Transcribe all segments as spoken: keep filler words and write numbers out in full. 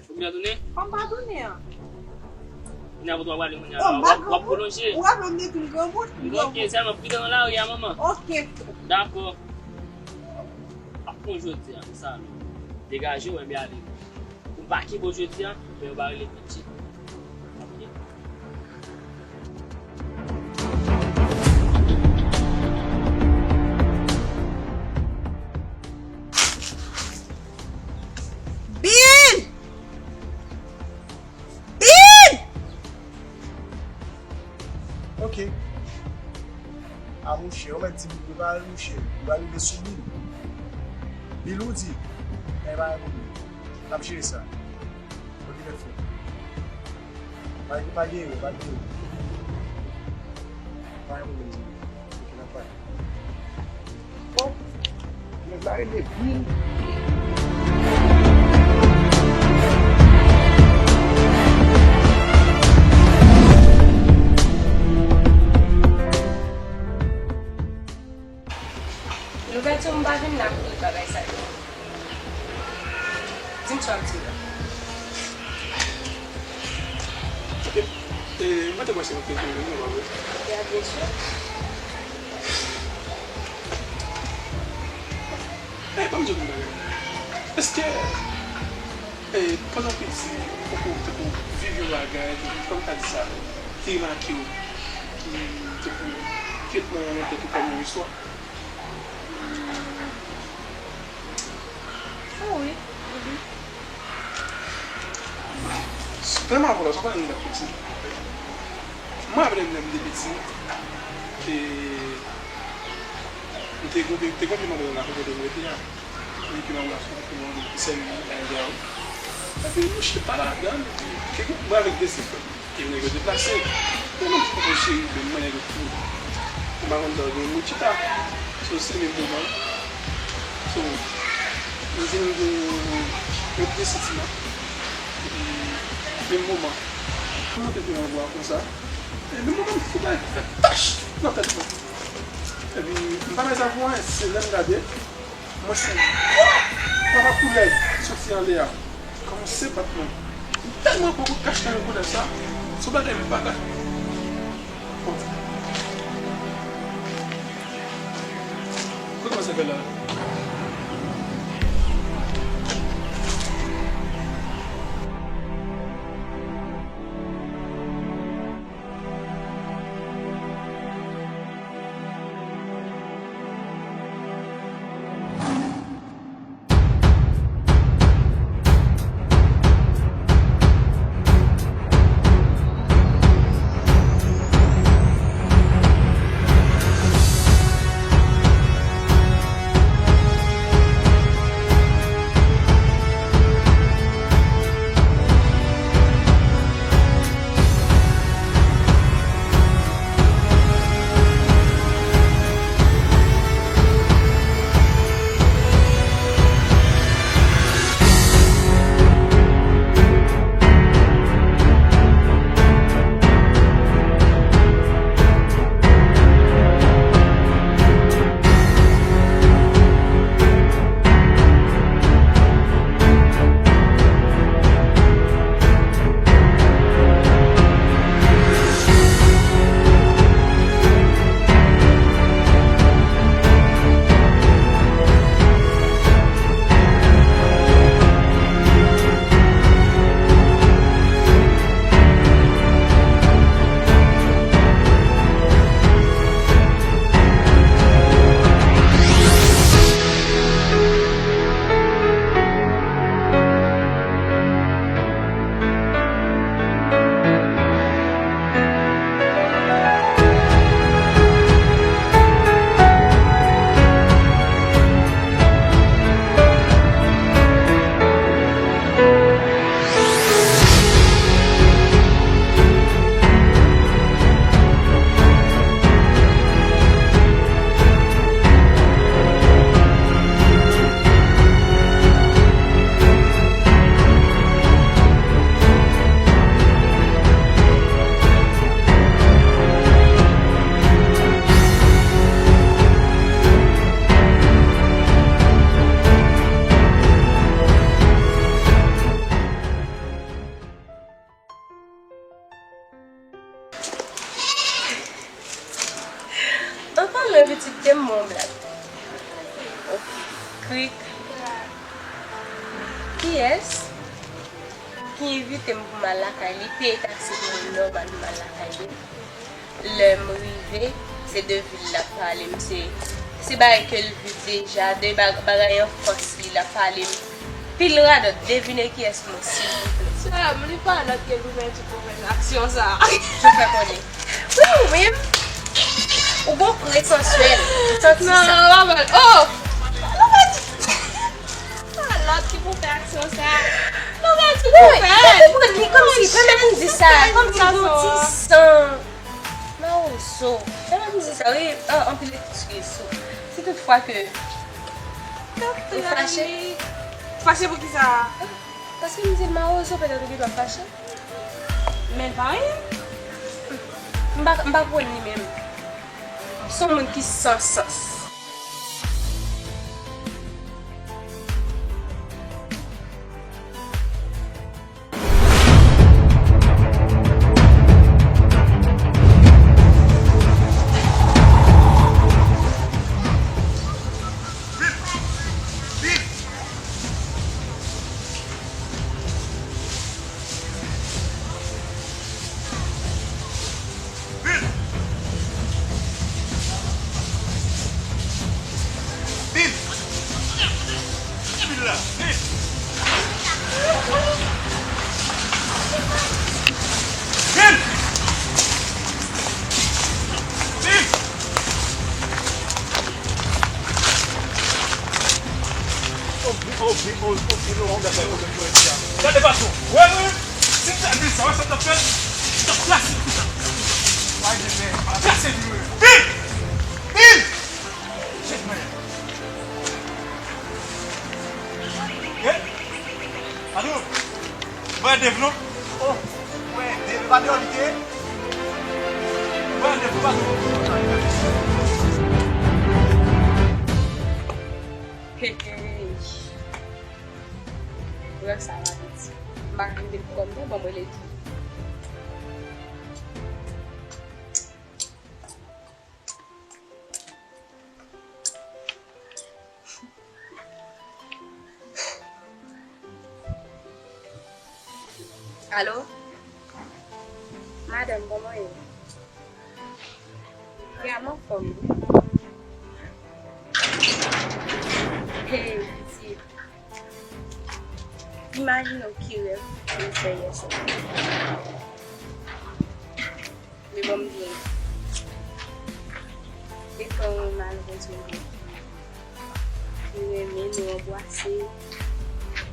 Ou byen tounen? Kòm pa tounen an. Kounya pou w prale kounya. Oh, m pa w ap, w ap granmoun. Pwolonje. Ou raple m depi m granmoun, m granmoun. Ok, sèlman pridan nan lari a, manman. Ok. Dakò. Ap pran jodi a, sa. Degaje w, enben ale. Ou pa kenbe w jodi a, men yo pa rele pitit. Ok. Bill! Bill! Ok. A mouche, ou mèt di Bill prepare mouche. Ou va rive sou Bill. Bill ou di, men pa gen pwoblèm. N ap jere sa. Ok, mèt frè. Pa, pa gen erè, pa gen erè. Pa gen pwoblèm, Bill. Ok, n ap pale. Bon, nèg la rele Bill. Louverture, m pa vin la pou tout bagay sa yo. Di m sa w ap di la. Ok. E, mwen te kwè se mwen ki te vin, non, pa vre? Ya, byen si. E, ban m di w yon bagay. Èske, e, pandan w piti, ou poko, tankou, viv yon bagay, kòm ta di sa, ki make w, ki, tankou, ki ret nan, nan tèt ou kòm yon istwa? Oh wi, wi, wi. Vrèman, vre, sa pa yon dat piti. Mwen, apre lè m te piti, e, m te gon, te gon pye mandarèn la kote m rete a. Epi mandarèn la sou kote m rete, sèl li, la, la. Epi nou chita ladan, epi te gon, mwen avèk de sè m. Epi nèg yo deplase. Men mwen poko cheri, men mwen nèg yo tou. Mwen pa konn sa gen moun chita. So, se menm moman. So, mwen vin gen yon pye santiman. Epi, menm moman. Mwen monte pi anwo a konsa. E menm moman, m fout al fè tach nan tèt mwen. Epi, m pa bay sa pou anyen, se lè m gade. Mwen se gwo papa koulèv soti anlè a. Kòmanse bat mwen. M tèlman pran kout kach nan men koulèv sa, se yon bagay m pa ka. Bon. Kote mwen se fè la? Rik. Kiyès ki envite m pou m al lakay li, peye taksi pou mwen nòmal pou m al lakay li? Lè m rive, se de vi l l ap pale m, se, se bagay ke l viv deja, de ba-, bagay anfans li l ap pale m. Pil radòt, devine kiyès mwen, silvouplè. Sè m, li pa lòt ke Louverture pou fè aksyon sa a. Jan fè konnen. Wi, ou menm, ou gon presansyèl. Ou santi sa. Non, pa mal. Oh! Louverture! Pa lòt ki pou fè aksyon sa a. Louverture pou fè. Ou konprann li kòmsi, fè m di sa, kòmsi gon ti san. Mawozo. Fè m di sa, wi, an, anpil eskiz. Si toutfwa ke ou fache. Fache pou kisa? Paske m di l mawozo, petèt ou gendwa fache. Men l pa anyen. M pa, m pa konn li menm. Se yon moun ki san sans. Vin! Vin! Vin la! Vin! Vin! Vin! Gade fason. Wè, wè. Si m ta di sa, wè sa m t ap fè? M t ap plase l konsa. M ap plase l. Vin! Vin! Chèf mwen. Eh? Alo? Mwen Dev non. Oh, mwen Dev pa deyò li te. Mwen Dev pa deyò. Hey, hey. Vrè sa la piti. M pa ka kite l pou kòm non, ban m rele tou. Alo? Madanm, kòman w ye? Ya, m anfòm wi. Hey, pitit. Imajine w ki rèv m fè yè swa. Men bon, m di w, e fè yon malrez mwen ki renmen nou anbwase.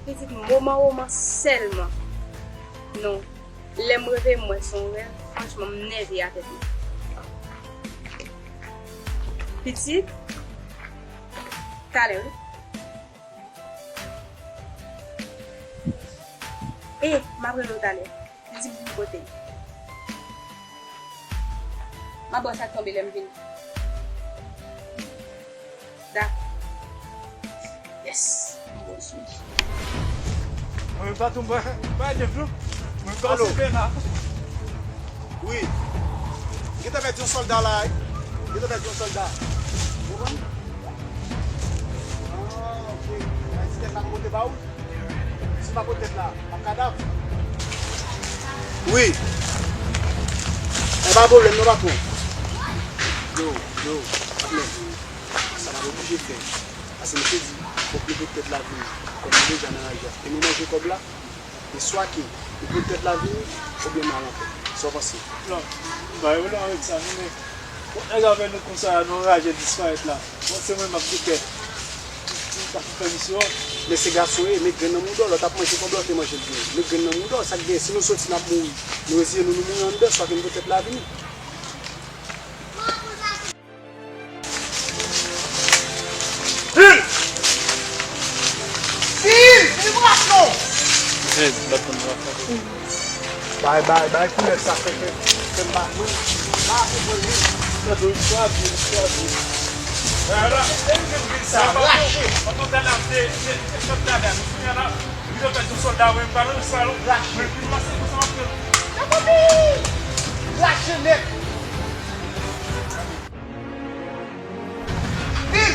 Pitit, moman, moman sèlman. Non. Lè m reveye m wè se yon rèv, franchman, m nève a tèt mwen. Pitit, talè, wi. E, m ap rele w talè. Li di m pou m pote l. M ap ba w sa k tonbe lè m vini. Dakò. Yes. M bon sou li. Mwen pa tou mwen pa de flou. Mwen pa se pena. Wi. Gentan pèdi yon sòlda la, wi. Gentan pèdi yon sòlda. Ou konprann? Ah, ok. Mwen di tèt la m pote ba ou. Si m pa pote tèt la, m ap kadav. Wi. E pa pwoblèm non, patwon. Yo, yo, patnè. Sa n ap oblije fè. Paske misye di, fòk nou pote tèt la vini. Kòm nou deja nan laj la. E nou manje kòb la. E swa ke nou pote tèt la vini, oubyen nou al anpè. Sa w panse? Non, m pa gen pwoblèm avèk sa, non, men yon nèg avè nou konsa, nou raje disparèt la. Bon, se mwen m ap gen kè. M pa fè misyon an. Men se gason ye, met grenn nan mouda w, lè w t ap manje kòb la, w te manje l byen. Met grenn nan mouda w, sa k genyen, si nou soti, n ap mouri. Nou reziye nou, nou mouri anndan, swa ke nou pote tèt la vini. Pil! Pil! Vibrasyon! Hey, bat konn sa. Bay, bay, bay koulè sa fè, fè, fè m bat mwen. M pa konprann li. Tande istwa di, istwa di. Ala, e m gen vil sa, rache. An tou tèlè, se, se, se sòt la, men kounye a la, li te fè tou sòlda, mwen, m pa nan salon. Rache. Mwen, vin pase konsa, m ap fè l. Rache nèt. Vin!